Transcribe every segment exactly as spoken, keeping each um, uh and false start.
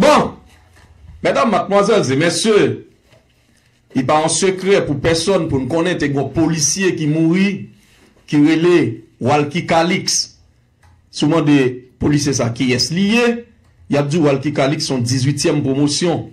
Bon, medam, madmwazèl e mesye, li pa yon sekrè pou pèsonn pou n konnen te gen yon polisye ki mouri, ki rele Walky Calix. Si w mande polisye sa kiyès li ye, y ap di w Walky Calix se yon dizuityèm pwomosyon.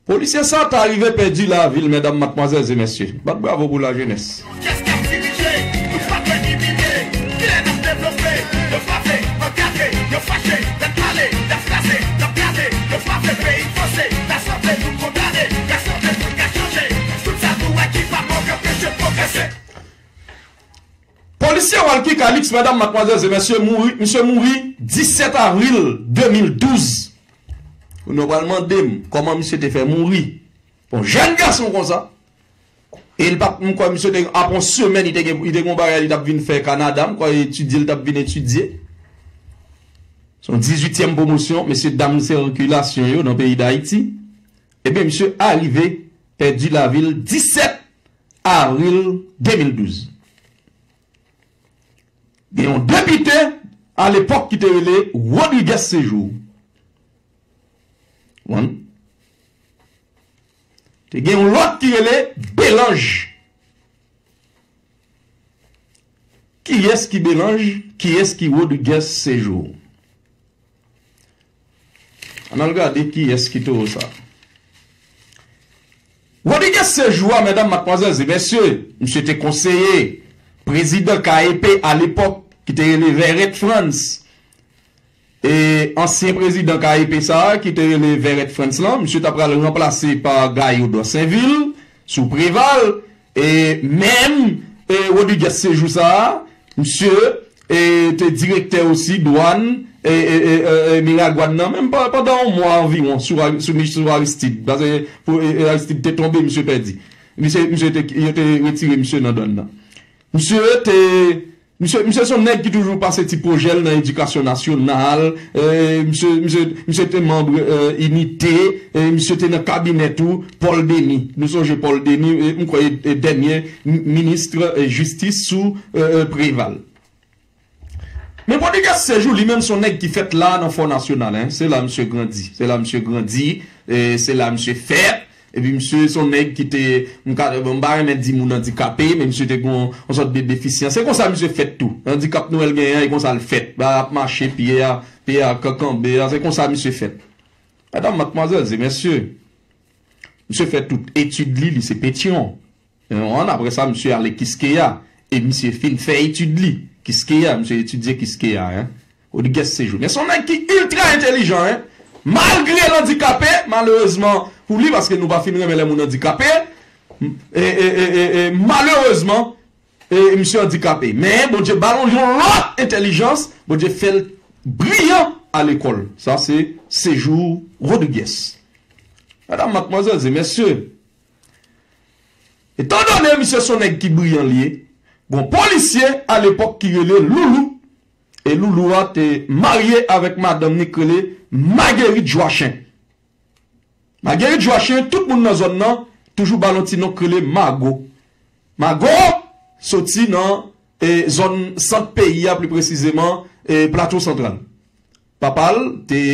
Polisye sa ta rive pèdi lavi l, medam, madmwazèl e mesye. Bat bravo pou lajenès. Kiyès k ap dirije? Nou pa dwe imilye. Kilè n ap devlope? Yo frape, yo gate, yo fache, n ap pale, n ap kraze, n ap gade, yo frape, peyi n panse, n a sante, nou kondane, n a sante, nou ka chanje. Tout sa nou wè ki pa bon k anpeche n pwogrese. Polisye Walky Calix, medam, madmwazèl e mesye, mouri, misye mouri disèt avril de mil douz. Nou pral mande m kòman misye te fè mouri. Bon, jèn gason konsa. E l pa, m kwè misye te, apre yon semèn, li te gen, li te gen yon bagay li t ap vin fè Kanada, m kwè etidye li t ap vin etidye. Se yon dizuityèm pwomosyon, mesye dam sirkilasyon yo nan peyi Dayiti. Ebyen, misye arive pèdi lavi l disèt avril de mil douz. Gen yon depite alepòk ki te rele Rodrigues Séjour. Te gen yon lòt ki rele Belange. Kiyès ki Belange? Kiyès ki Rodrigues Séjour? Ann al gade kiyès ki towo sa. Rodrigues Séjour a, medam, madmwazèl e mesye, misye te konseye prezidan K E P alepòk, ki te rele Verrette Frantz. E ansyen prezidan K E P sa a, ki te rele Verrette Frantz lan, misye ta pral ranplase pa Gaillot Dorsainville sou Préval. E menm, e, Rodrigues Séjour sa a, misye, e, te direktè osi dwàn, e, e, e, e, e, Miragwàn nan, menm pa, pandan yon mwa anviwon, sou, sou, sou Aristide. Paske pou, e, e, Aristide te tonbe, misye pèdi. Misye, misye te, yo te retire misye nan dwàn nan. Misye te, misye, misye se yon nèg ki toujou pase ti pwojè l nan edikasyon nasyonal. E, misye, misye, misye te manm, e, Inite. E, misye te nan kabinè tou Paul Denis. Nou sonje Paul Denis, e, m kwè, e, dènye m-, minis, e, jistis sou, e, e, Préval. Men Rodrigues Séjour, li menm, se yon nèg ki fèt la nan Fò Nasyonal, en. Se la misye grandi. Se la misye grandi, e, se la misye fèt. Epi misye se yon nèg ki te, m ka, bon, m pa renmen di moun andikape, men misye te gen yon, yon sòt de defisyans. Se konsa misye fèt tou. Andikap nou wè l genyen an, e konsa l fèt. Ba, ap mache, pye a, pye a kankanbe a, se konsa misye fèt. Medam, madmwazèl e mesye, misye fè tout etid li, li se Petyon. An, apre sa, misye ale Kiskeya. E misye fin fè etid li. Kiskeya, misye etidye Kiskeya, en. Rodrigues Séjour. Men se yon nèg ki iltra entèlijan, en. Malgre l andikape, malerezman pou li, paske nou pa fin renmen lè moun andikape. E, e, e, e, e, malerezman, e, misye andikape. Men Bondye ba l yon lòt entèlijans, Bondye fè l briyan a lekòl. Sa se Séjour Rodrigues. Medam, madmwazèl e mesye, etandone misye se yon nèg ki briyan li ye, gon polisye alepòk ki rele Loulou, e Loulou a te marye avèk madanm ni k rele Marguerite Joachin. Marguerite Joachin, tout moun nan zòn nan toujou ba l yon ti non k rele Mago. Mago soti nan, e, zòn sant peyi a, pli presizeman, e, Plato Santral. Papa l te,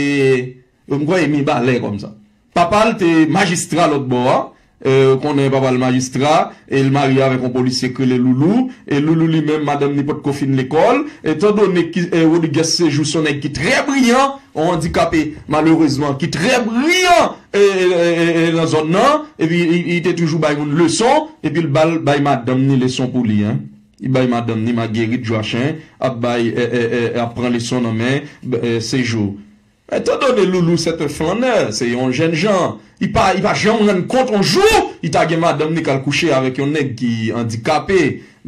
m kwè e Mibalè kòmsa. Papa l te majistra lòt bò a. E, ou konnen papa l majistra, e l marye avèk yon polisye k rele Loulou. E Loulou li menm, madanm ni potko fin lekòl. Etandone ki, e, Rodrigues Séjour se yon nèg ki trè briyan, yon andikape, malerezman, ki trè briyan, e, e, e, e, nan zòn nan. Epi li, li te toujou bay moun leson, epi l ba l, bay madanm ni leson pou li, en. Li bay madanm ni Marguerite Joachin, ap bay, e, e, e, ap pran leson nan men, e, Séjour. Etandone Loulou se te flannè, se yon jènjan. Li pa, li pa janm rann kont yon jou li ta gen madanm ni k al kouche avèk yon nèg ki andikape.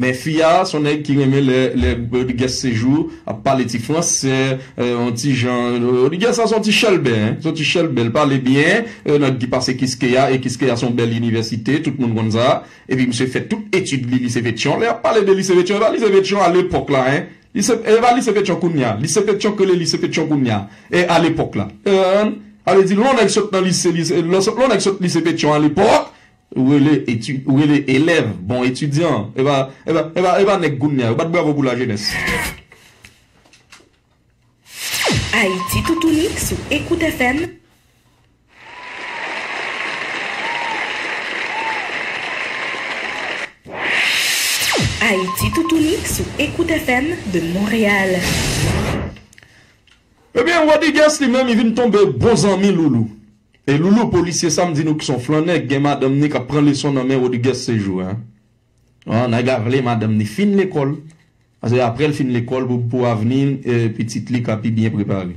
Men fi a, se yon nèg ki renmen lè, lè Rodrigues Séjour ap pale ti fransè, e, yon ti jan. Rodrigues sa se yon ti chèlbè, en. Se yon ti chèlbè, l pale byen, e, nèg ki pase Kiskeya, e Kiskeya se yon bèl inivèsite, tout moun konn sa. Epi misye fè tout etid li lise Petyon. Lè y ap pale de lise Petyon, e pa lise Petyon alepòk la, en. Lise, e pa lise Petyon kounye a. Lise Petyon k rele lise Petyon kounye a. E alepòk la. E, sa vle di, lè yon nèg sot nan lise, lise, lè yon nèg sot lise Petyon alepòk, ou rele eti-, ou rele elèv, bon etidyan. E pa, e pa, e pa, e pa nèg kounye a. Yo bat bravo pou lajenès. Ayiti Toutouni sou Écoute F M. Ayiti Toutouni sou Écoute F M de Montréal. Ebyen, Rodrigues li menm, li vin tonbe bon zanmi Loulou. E Loulou, polisye sa, m di nou ki se yon flannè, gen madanm ni k ap pran leson nan men Rodrigues Séjour, en. An, nèg la vle madanm ni fin lekòl. Paske apre l fin lekòl, pou, pou avni, e, pitit li ka pi byen prepare.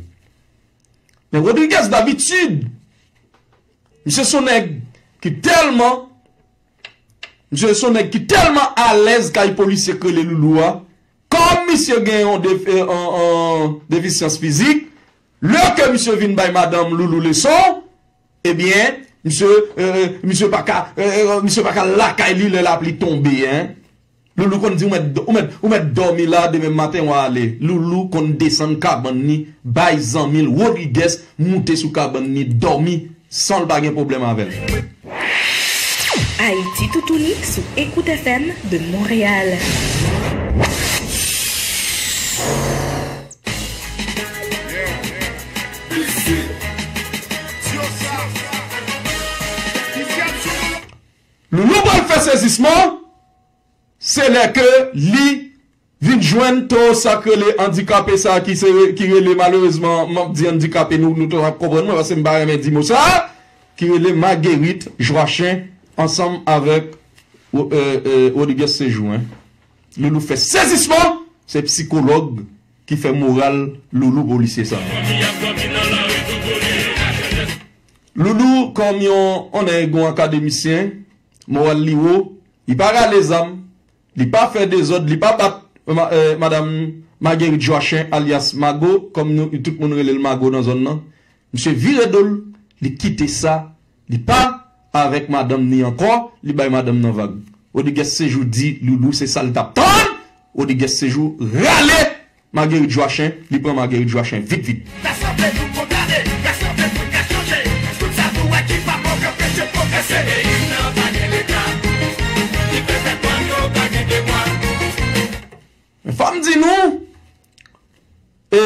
Men Rodrigues dabitid, misye se yon nèg ki tèlman, misye se yon nèg ki tèlman alèz kay polisye k rele Loulou a, kòm misye gen yon def, e, an, an defisyans fizik, lè ke misye vin bay madanm Loulou leson, ebyen, misye, e, e, misye pa ka, e, e, misye pa ka lakay li lè lapli tonbe, en. Loulou konn di ou mèt, ou mèt, ou mèt dòmi la, demen maten w a ale. Loulou konn desann kabann ni, bay zanmi l Rodrigues, moute sou kabann ni, dòmi, san l pa gen pwoblèm avè l. Ayiti Toutouni sou Écoute F M de Montréal. Loulou pral fè sezisman, se lè ke li vin jwenn towo sa k rele andikape sa ki se, ki rele malerezman, m ap di andikape, nou, nou tout ap konprann mwen, paske m pa renmen di mo sa, ki rele Marguerite Joachim ansanm avèk, e, e, Rodrigues Séjour, en. Loulou fè sezisman, se sikològ ki fè moral Loulou polisye sa. Loulou kòm yon, yon nèg, yon akademisyen, moral li wo, li pa rale zam, li pa fè dezòd, li pa bat, e, ma, e, madanm Marguerite Joachim alyas Mago, kòm nou, tout moun rele l Mago nan zòn nan. Misye vire do l, li kite sa, li pa avèk madanm ni ankò, li bay madanm nan vag. Rodrigues Séjour di Loulou se sa l t ap tann, Rodrigues Séjour rale Marguerite Joachim, li pran Marguerite Joachim vit vit. Rasanble pou kondane, rasanble pou ka chanje. Tout sa nou wè ki pa bon k anpeche pwogrese. Peyi m nan pa gen leta, ki pèmèt blan yo pa gen devwa. Men fò m di nou, e,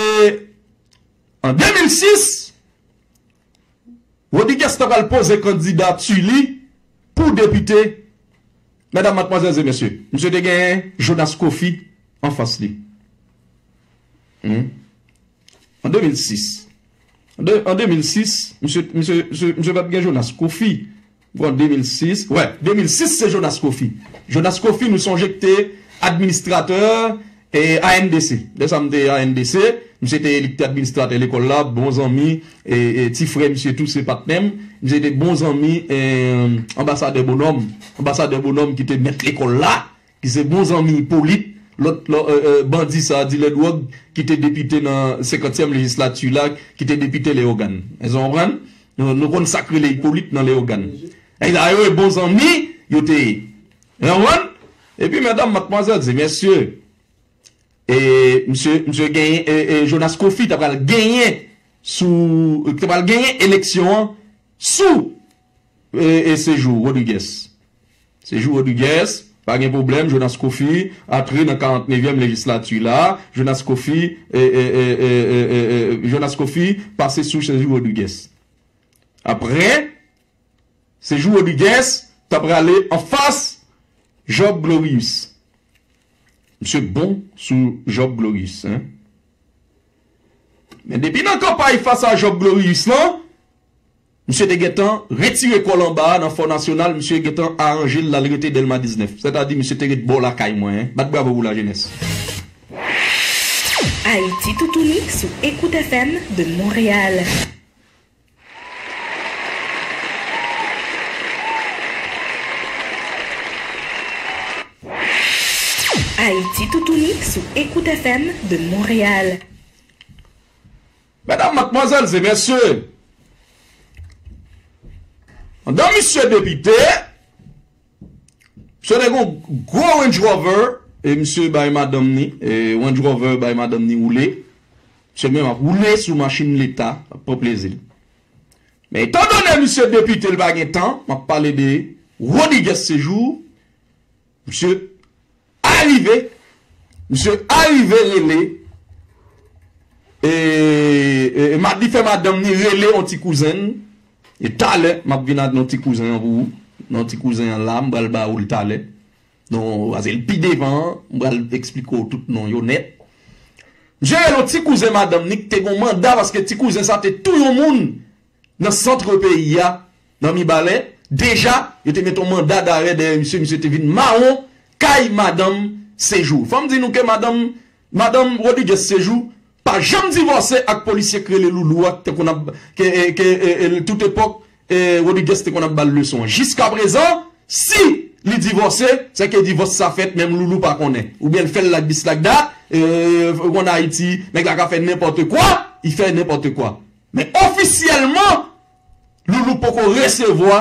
an de mil sis, Rodrigues ta pral poze kandidati li pou depite. Medam, madmwazèl e mesye, misye te genyen Jonas Coffy anfas li. Hmm. An de mil sis. An de, an de mil sis, misye, misye, misye, misye pa t gen Jonas Coffy. Bon, de mil sis. Wè, de mil sis se Jonas Coffy. Jonas Coffy, nou sonje ki te administratè, e, A N D C. Lè sa m te A N D C, misye te, li te administratè lekòl la, bon zanmi, e, e, ti frè misye tou se patnè m. Misye te bon zanmi, e, anbasadè Bonòm. Anbasadè Bonòm ki te mèt lekòl la, ki se bon zanmi Ipolit, lòt, lò, e, e, bandi sa, dilè dwòg, ki te depite nan senkantyèm lejislati la, ki te depite Leyogàn. Èske w konprann? Nou, nou konn sa k rele Ipolit nan Leyogàn. Nèg sa yo e bon zanmi yo te ye. Ou konprann? Epi medam, madmwazèl e mesye, e, misye, misye genyen, e, e, Jonas Coffy ta pral genyen sou, ta pral genyen eleksyon an sou, e, e, Séjour Rodrigues. Séjour Rodrigues, pa gen pwoblèm, Jonas Coffy antre nan karantnevyèm lejislati la, Jonas Coffy, e, e, e, e, e, e, e, Jonas Coffy pase sou Séjour Rodrigues. Apre, Séjour Rodrigues ta prale anfas Job Glorius. Misye bon sou Job Glorius, en. Men depi nan kanpay fas a Job Glorius lan, misye te gentan retire kò l anba a nan Fò Nasyonal, misye gentan aranje l, l al rete Dèlma diznèf. Sètadi, misye te ret bò lakay mwen, en. Bat bravo pou lajenès. Ayiti Toutouni sou Écoute F M de Montréal. Ayiti Toutouni sou Écoute F M de Montréal. Medam, madmwazèl e mesye, pandan misye depite, misye te gen yon gwo Range Rover, e misye bay madanm ni, e Range Rover bay madanm ni woule. Misye menm ap woule sou machin leta, ap pran plezi l. Men etandone misye depite, l pa gen tan, m ap pale de Rodrigues Séjour, misye arive, misye arive rele e, e, e, madi fè madanm ni rele yon ti kouzen. E talè, m ap vin ak yon ti kouzen an pou ou. Yon ti kouzen an la, m pral ba ou l talè. Non, paske l pi devan an, m pral eksplike w tout non yo nèt. Misye rele yon ti kouzen madanm ni ki te gon manda paske ti kouzen sa te touye yon moun nan sant peyi a, nan Mibalè. Deja, yo te mete yon manda darè dèyè misye, misye te vin mawon kay madanm Sejou. Fò m di nou ke madanm, madanm Rodriguez Sejou pa janm divòse ak polisye k rele Loulou a, ki te konn ap, ke, e, ke, e, e, tout epòk, e, Rodriguez te konn ap ba l leson an. Jiskaprezan, si li divòse, se ke divòs sa fèt, menm Loulou pa konnen. Oubyen l fè l like this, like that, e, konn Ayiti, nèg la ka fè nenpòt kwa, li fè nenpòt kwa. Men ofisyèlman, Loulou poko resevwa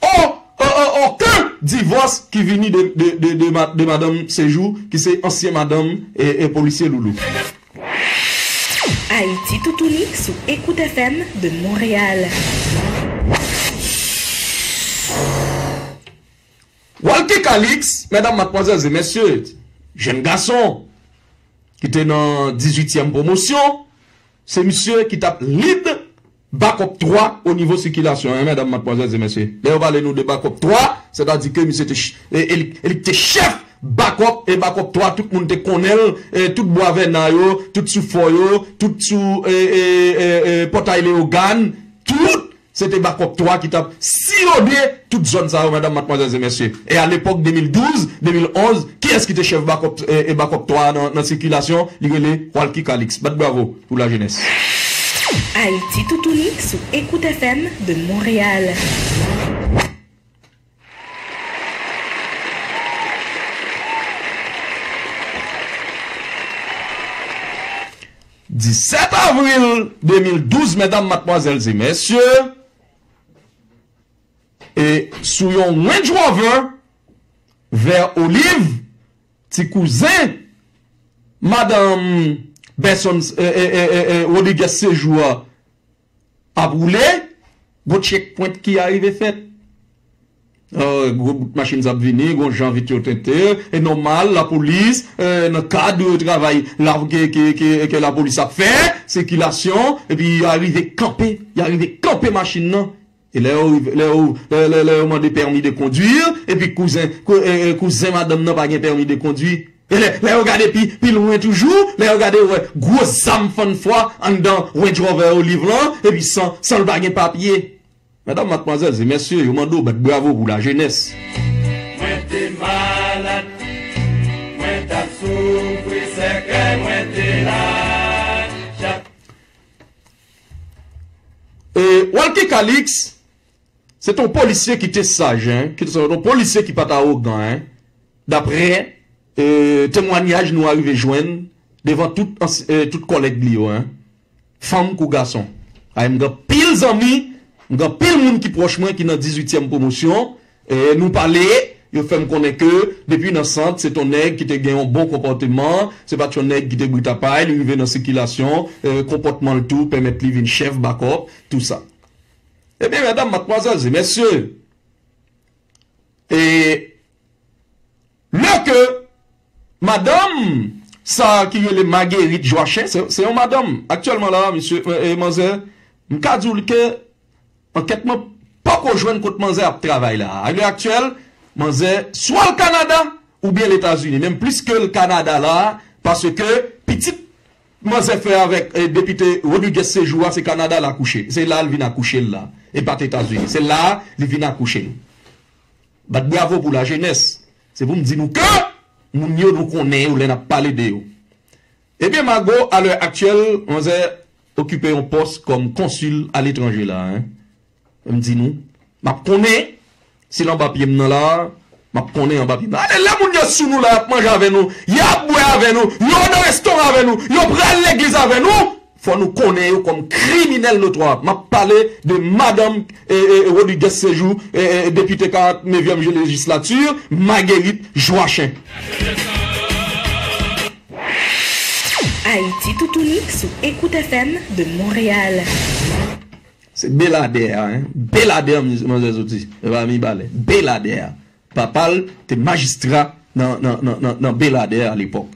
o-, o-, o-, okenn divòs ki vini de, de, de, de ma-, de madanm Sejou, ki se ansyen madanm e, e polisye Loulou. Ayiti Toutouni sou Écoute F M de Montréal. Walky Calix, medam, madmwazèl e mesye, jèn gason ki te nan dizuityèm pwomosyon, se misye ki t ap lead bakòp twa o nivo sikilasyon, en, medam, madmwazèl e mesye. Lè yo pale nou de bakòp twa, sètadi ke misye te ch-, e, e, li, e li te chèf bakòp, e bakòp twa, tout moun te konnen l, e tout Bwa Vèna yo, tout Soufò yo, tout sou, e, e, e, e, Pòtay Leyogàn, tout se te bakòp twa ki t ap siyode tout zòn sa yo, medam, madmwazèl e mesye. E a lepòk de mil douz, de mil onz, kiyès ki te chèf bakòp, e, e bakòp twa a nan, nan sikilasyon? Li rele Walky Calix. Bat bravo pou lajenès. Ayiti Toutouni sou Écoute F M de Montréal. Disèt avril de mil douz, medam, madmwazèl e mesye, e sou yon Range Rover vè oliv, ti kouzen madanm Benson, e, e, e, e, e, Rodriguez Sejou a ap woule, gon tchekpwent ki arive fèt. E, gwo bout machin sa ap vini, gon jan vit yo tente, e nòmal, lapolis, e, nan kad travay la, ke, ke, ke, ke lapolis ap fè, sikilasyon, epi y arive kanpe, y arive kanpe machin nan. E lè yo rive, lè yo, lè, lè, lè yo mande pèmi de kondwi, epi kouzen, kou-, e, e, kouzen madanm nan pa gen pèmi de kondwi. E lè, lè yo gade pi, pi lwen toujou, lè yo gade, yo wè gwo zam fann fwa anndan Range Rover oliv lan, epi san, san l pa gen papye. Medam, madmwazèl e mesye, yo mande w bat bravo pou lajenès. Mwen te malad, mwen t ap soufri, sèkèy mwen te la. E Walky Calix, se t on polisye ki te saj, en, ki te, se t on polisye ki pa t awogan, en, daprè, e, temwanyaj nou arive jwenn devan tout ans-, e, tout kòlèg li yo, en, fanm kou gason. Ay, m gen anpil zanmi, m gen anpil moun ki pwòch mwen ki nan dizuityèm pwomosyon, e, nou pale, yo fè m konnen ke depi nan sant, se t on nèg ki te gen yon bon konpòteman, se pa t yon nèg ki te britapay, li rive nan sikilasyon, e, konpòtman l tou pèmèt li vin chèf bakòp, tou sa. Ebyen, medam, madmwazèl e mesye, e lè ke madanm sa ki rele Marguerite Joachim, se, se yon madanm, aktyèlman la, misye, e, e, manzè, m ka di w ke ankèt mwen poko jwenn kot manzè ap travay la. A lè aktyèl, manzè swa l Kanada oubyen Letazini, menm plis ke l Kanada la, paske pitit manzè fè avèk, e, depite Rodriguez Sejou a, se Kanada l akouche. Se la l vin akouche l la. E pa t Etazini. Se la li vin akouche l. Bat bravo pou lajenès. Se pou m di nou ke moun yo, nou konnen yo lè n ap pale de yo. Ebyen, Mago, a lè aktyèl, manzè okipe yon pòs kòm konsil aletranje la, en. M di nou, m ap konnen si l anba pye m nan la, m ap konnen anba pye m nan. Ale, lè moun yo sou nou la, y ap manje avè nou, y ap bwè avè nou, yo nan restoran avè nou, yo pral legliz avè nou, fò nou konnen yo kòm kriminèl notwa. M ap pale de madanm, e, e, Rodriguez Sejou, e, e, depite karant nevyèm lejislati, Marguerite Joachim. Ayiti Toutouni sou Écoute F M de Montréal. Se Beladè a, en. Beladè, manzè soti. E pa Mibalè. Beladè a. Papa l te majistra nan, nan, nan, nan, nan Beladè a lepòk.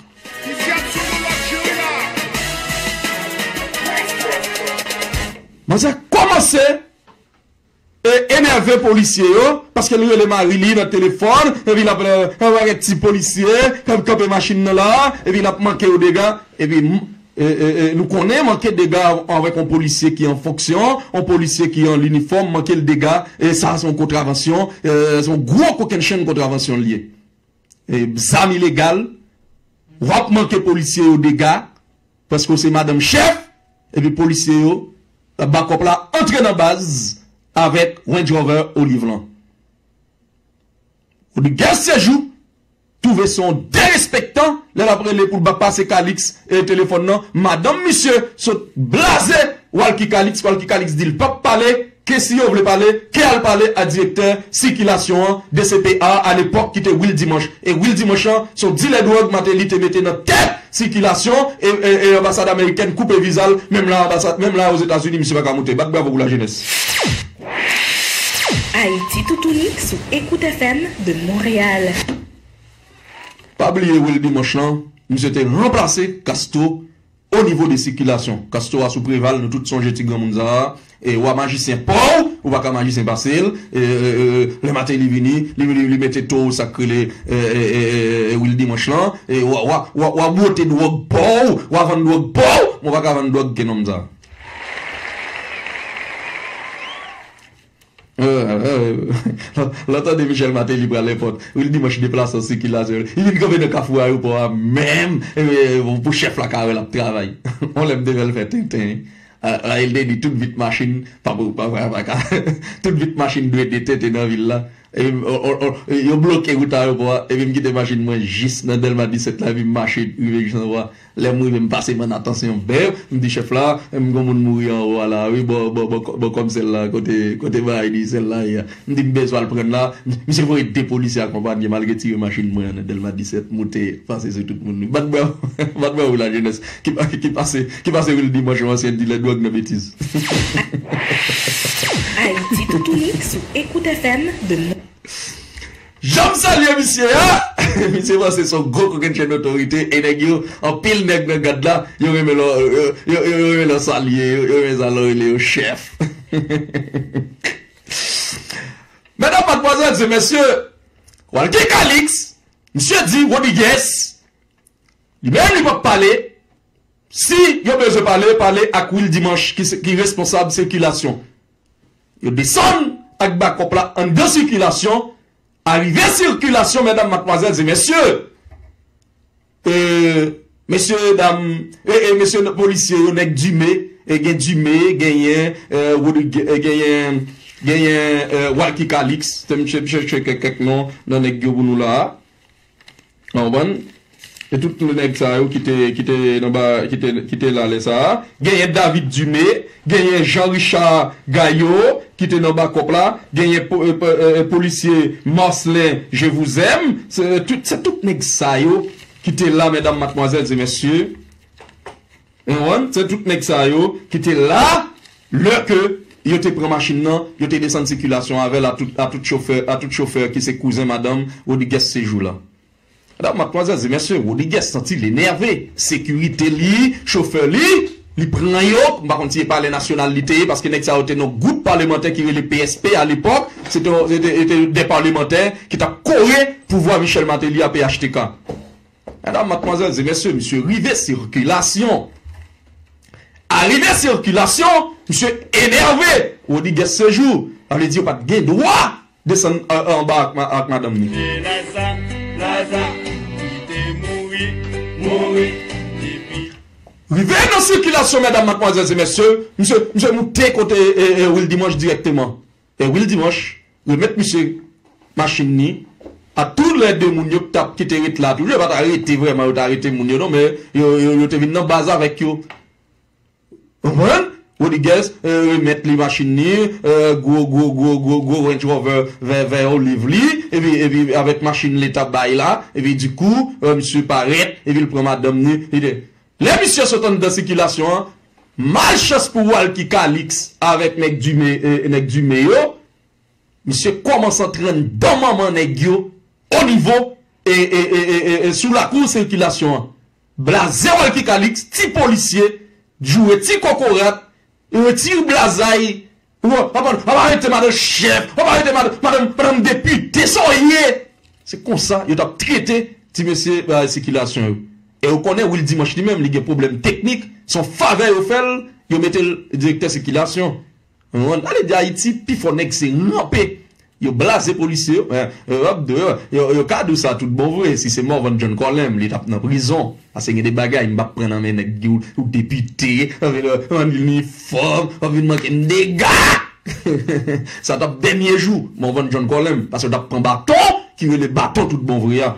Manzè kòmanse e enève polisye yo, paske li rele mari li nan telefòn, epi l ap, e, avèk ti polisye k ap kanpe machin nan la, epi l ap manke yo dega, epi m- e, e, e, nou konnen manke dega avèk yon polisye ki an fonksyon, yon polisye ki an linifòm, manke l dega, e sa se yon kontravansyon, e, se yon gwo kokennchenn kontravansyon l ye. E, zam ilegal, w ap manke polisye yo dega, paske w se madanm chèf, epi polisye yo ap ba kòp la antre nan baz avèk Range Rover Olive lan. Rodriguez Sejou twouve se yon derespektan lè l ap rele pou l ba pase Calix, e, telefòn nan. Madanm misye sot blaze Walky Calix. Walky Calix di l p ap pale, ke si yo vle pale, ke al pale a direktè sikilasyon an, D C P A, alepòk, ki te Will Dimanche. E Will Dimanche lan, se yon dilè dwòg Martelly te mete nan tèt sikilasyon, e, e, e anbasad amerikèn koupe viza l, menm la anbasad, menm la Ozetazini, misye pa ka moute. Bat bravo pou lajenès. Ayiti toutouni sou Écoute F M de Montréal. Pa bliye Will Dimanche lan, misye te ranplase Castro o nivo de sikilasyon. Castro a sou Preval, nou tout sonje ti granmoun sa a. E w a majisyen pa w, ou pa ka majisyen pase l. E, e, e, lè Martelly vini, li, li, li mete towo sa k rele, e, e, e, e, e, Will Dimanche lan. E w a, w a, w a, w a bwote dwòg pa w, w a vann dwòg pa w, men w pa ka vann dwòg ke nonm sa. Lè w tande Michel Martelly pral enpòt, Will Dimanche deplase an sikilasyon. Li vin kanpe nan kafou ayewopò a menm, e, pou chèf la ka wè l ap travay. On lè m te fè l fè tenten. A, a, el te di tout vit machin, pa pou, pa, pa, pa ka. Tout vit machin dwe de tenten nan vil la. E, o, o, o, yo bloke wout ayewopò a, epi m kite machin mwen jis nan Dèlma disèt la, epi m mache rive jis anwo a. Lè m rive, m pase Mannatan, se yon bèv. M di chèf la, m gon moun mouri anwo a la, wi, bò, bò, bò, bò kòm sèl la, kote, kote bagay di sèl la ye a. M di m bezwen al pran l la. Misye voye de polisye akonpanye, malgre tire machin mwen an nan Dèlma disèt, moute, pase sou tout moun. Bat bravo, bat bravo lajenès ki, ki pase, ki pase Will Dimanche, yon ansyen dilè dwòg nan betiz. Ayiti toutouni sou Écoute F M de Mont- Jan m salye misye a, misye panse se yon gwo kokennchenn otorite, e nèg yo, anpil nèg nan gad la, yo renmen lè, yo, yo, yo, yo renmen lè w salye yo, yo renmen sa lè w rele yo chèf. Medam, madmwazèl e mesye, Walky Calix, misye di Rodriguez, li menm li p ap pale, si yo bezwen pale, pale ak Will Dimanche ki se, ki responsab sikilasyon. Yo desann ak bakòp la anndan sikilasyon, arive sikilasyon, medam, madmwazèl e mesye. E, mesye, dam, e, e, mesye polisye yo, nèg Dumé, e, gen Dumé, genyen, e, Rodriguez, e, genyen, genyen, e, Walky Calix, te m chèche kèk, kèk non nan nèg yo pou nou la a. Ou konprann? E tout nèg sa yo ki te, ki te nan ba, ki te, ki te la lè sa a. Genyen David Dumé, genyen Jean Richard Gaillot ki te nan bakòp la, genyen po, e, po, e, e, polisye Marcelin Je vous aime. Se tout, se tout nèg sa yo ki te la, medam, madmwazèl e mesye. Ou konprann? Se tout nèg sa yo ki te la lè ke yo te pran machin nan, yo te desann sikilasyon avè l a tout, a tout chofè, a tout chofè ki se kouzen madanm Rodriguez Sejou la. Medam, madmwazèl e mesye, Rodriguez santi l enève. Sekirite li, chofè li, li pran yo. M pa konn si e palè nasyonal li te ye, paske nèg sa yo te nan gwoup palemantè ki rele P S P alepòk. Se te, se te, se te de palemantè ki t ap kore pouvwa Michel Martelly a P H T K. Medam, madmwazèl e mesye, misye rive sikilasyon. Arive sikilasyon, misye enève. Rodriguez Sejou, sa vle di yo pa t gen dwa desann, e, anba ak, ma- ak madanm ni. Rive nan sikilasyon, medam, madmwazèl e mesye, misye, misye moute kote, e, e, Will Dimanche dirèkteman. E Will Dimanche remèt misye machin ni a tou lè de moun yo k t ap, ki te ret la toujou. Yo pa t arete vrèman, yo t arete moun yo non, men yo, yo, yo te vin nan baz avèk yo. Ou konprann? Rodriguez, e, remèt li machin ni, e, gwo, gwo, gwo, gwo, gwo Range Rover vè, vè oliv li, epi, epi avèk machin leta bay la, epi dikou, e, misye parèt, epi l pran madanm ni, li te Lè misye sot anndan sikilasyon an, malchans pou Walky Calix avèk nèg Dumé, e, nèg Dumé yo, misye kòmanse antre anndan manman nèg yo o nivo, e, e, e, e, e, e sou lakou sikilasyon an. Blaze Walky Calix, ti polisye, joure ti kokorat, Yo retire blazay. Ou pa, pa, pa, pa arete madan chèf, pa, pa arete madan, madan, madan depite, sa w ye? Se konsa yo t ap trete ti mesye bagay sikilasyon yo. E ou konnen Wil Dimanch li menm, li gen pwoblèm teknik, se yon favè yo fè l, yo mete l direktè sikilasyon. Ou konprann? Ale di Ayiti, pifò nèg se ranpe. Yo blaze polisye yo, eh, yo, yo, yo, yo ka di w sa tout bon vre, si se Morvan John Colem, li t ap nan prizon. Paske gen de bagay m p ap pran nan men nèg ki ou, ou depite, anvi nan linifòm, anvi manke m dega! Sa t ap dènye jou Morvan John Colem, paske w t ap pran baton ki rele baton tout bon vre a.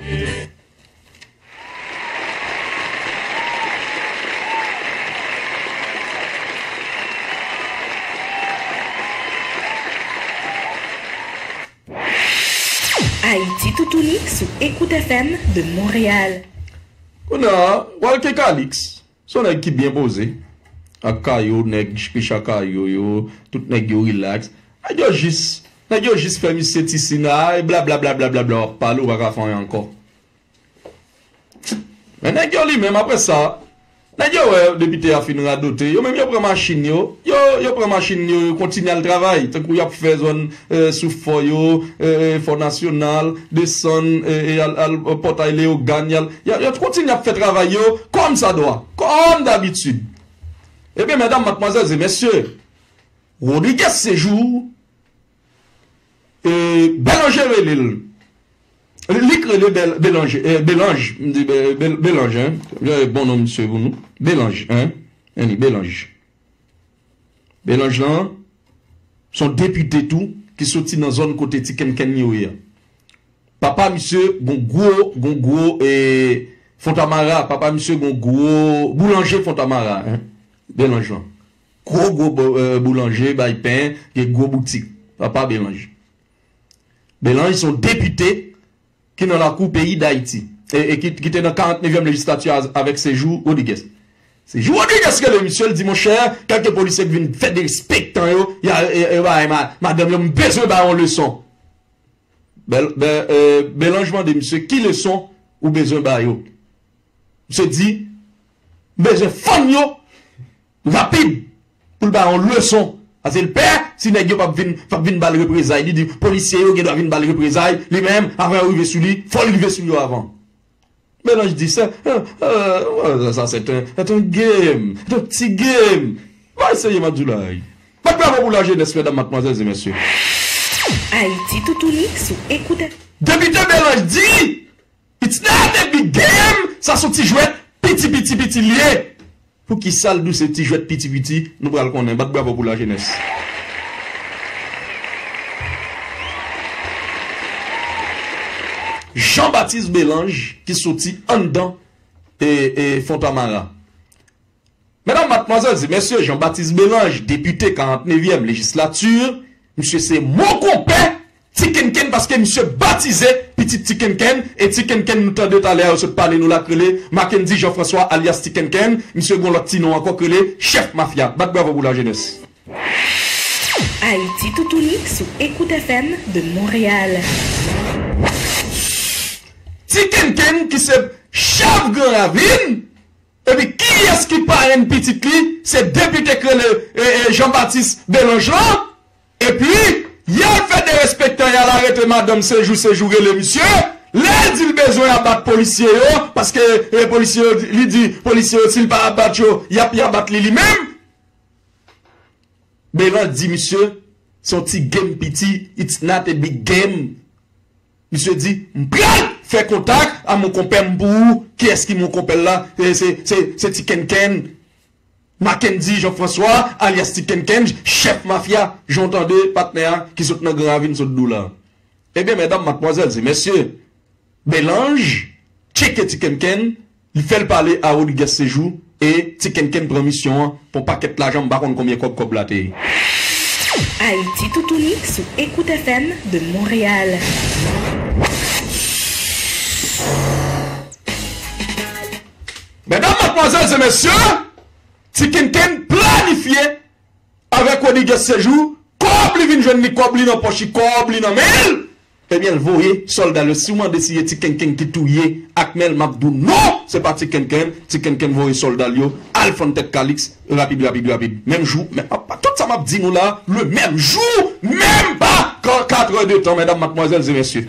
Ayiti Toutouni sou Écoute F M de Montréal. Kounye a, Walker Calix, se yon nèg ki byen poze. Ak Kayo, nèg Picha Kayo yo, tout nèg yo rilaks. Nèg yo jis, nèg yo jis fè misye ti sina, e blablabla, w ap pale, ou pa ka fè anyen ankò. Men nèg yo li menm, apre sa, nèg yo wè depite a fin radote, yo menm yo pran machin yo, yo, yo pran machin yo, yo kontinye al travay, tankou y ap fè zòn, eh, sou fò yo, eh, eh, fò nasyonal, desann, eh, eh, al, al, eh, pòtay Leyogàn, y al, y a, yo kontinye ap fè travay yo, kòmsadwa, kòm dabitid. Ebyen, medam, madmwazèl e mesye, Rodriguez Sejou, eh, Belanger rele l. Li k rele Bel-, Belanger, eh, Belange, m di Be-, Bel-, Belange, hein. Bon non misye pou nou. Belange, hein. Annie, Belange. Belange lan, se yon depite tou, ki soti nan zòn kote Ti Kenkenn yo ye a. Papa misye gon gwo, gon gwo, eh, Fontamara, papa misye gon gwo boulanje Fontamara, hein. Belange lan. Gwo, gwo bo-, eh, boulanje, bay pen, gen gwo boutik. Papa Belange. Belange se yon depite ki nan lakou peyi Dayiti, e, e ki, ki te nan karantnevyèm lejislati a avèk Sejou Rodriguez. Sejou Rodriguez rele misye, l di, monchè, kèlke polisye k vin fè derespektan yo, y a, e, e, bay ma-, madanm yo, m bezwen ba yo yon leson. Bel-, Be-, e, Belange mande misye, ki leson ou bezwen ba yo? Misye di, m bezwen fann yo rapid pou l ba yo yon leson. Paske l pè, si nèg yo p ap vin, p ap vin ba l reprezay. Li di, polisye yo gen dwa vin ba l reprezay, li menm, avan yo rive sou li, fò l rive sou yo avan. Belange di, c'est, euh, euh, ouais, ça, c'est un, c'est un game, c'est un petit game. Bay serye, m ap di w la. Bat bravo pou lajenès, medam, madmwazèl e mesye. Ayiti Toutouni sou Écoute F M. Depite Belange di, it's not a big game, sa se yon ti jwèt piti, piti, piti li ye. Poukisa l di w se ti jwèt piti, piti, nou pral konnen. Bat bravo pou lajenès. Jean Baptiste Belange ki soti anndan, e, e, Fontamara. Medam, madmwazèl e mesye, Jean Baptiste Belange, depite karantnevyèm lejislati, misye se mon konpè Ti Kenkenn paske misye batize pitit Ti Kenkenn, e Ti Kenkenn nou tande talè a yo sot pale nou la k rele Mackendy Jean François alyas Ti Kenkenn, misye gon lòt ti non ankò k rele Chèf Mafya. Bat bravo pou lajenès. Ayiti Toutouni sou Écoute F M de Montréal. Ti Kenkenn ki se chèf Gran Ravin, epi kiyès ki parenn pitit li? Se depite k rele, e, e, Jean Baptiste Belange lan. Epi, y al fè derespektan, y al arete madanm Sejou, Sejou rele misye. Lè l di l bezwen abat polisye yo, paske, e, polisye yo, li di, polisye yo, si l pa abat yo, y ap, y abat li, li menm. Belange di misye, se yon ti game piti, it's not a big game. Misye di, m pral fè kontak a mon konpè m pou ou. Kiyès ki mon konpè l la? Se, se, se, se Ti Kenkenn. Mackendy Jean François, alyas Ti Kenkenn, chèf mafya, jan w tande patnè a ki sot nan Gran Ravin sot di w la. Ebyen, medam, madmwazèl e mesye, Belange tcheke Ti Kenkenn, li fè l pale a Rodriguez Sejou, e Ti Kenkenn pran misyon an pou yon pakèt lajan, m pa konn konbyen kòb kòb la te ye. Ayiti Toutouni sou Écoute F M de Montréal. Medam, madmwazèl e mesye, Ti Kenkenn planifye avèk Rodriguez Sejou, kòb li vin jwenn li, kòb li nan pòch li, kòb li nan men l. Ebyen, l voye sòlda l yo. Si w mande si e Ti Kenken ki touye Akmèl, m ap di w non, se pa Ti Kenken. Ti Kenken voye sòlda l yo al fann tèt Calix rapid, rapid, rapid. Menm jou, men, ap, tout sa m ap di nou la, le menm jou, menm pa ka-, katrè de tan, medam, madmwazèl e mesye.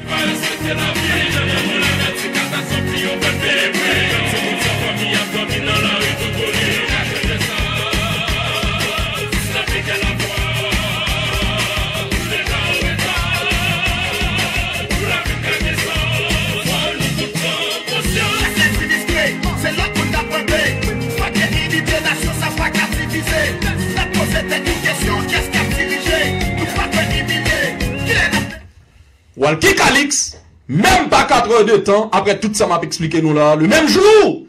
Walky Calix, menm pa katrè de tan, apre tout sa m ap eksplike nou la, le menm jou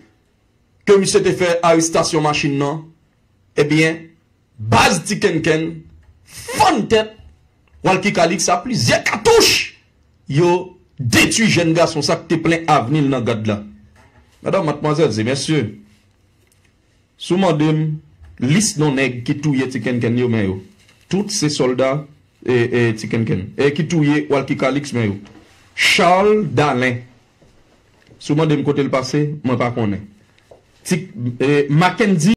ke misye te fè arestasyon machin nan, ebyen, baz Ti Kenken fann tèt Walky Calix a plizyè katouch. Yo detwi jèn gason sa k te plen avni l nan gad la. Medam, madmwazèl e mesye, si w mande m lis non nèg ki touye Ti Kenken yo, men yo. Tout se sòlda, e, e, Ti Kenken. E ki touye Walky Calix, men yo. Charles Dalin. Si w mande m kote l pase, mwen pa konnen. Ti, e, Mackendy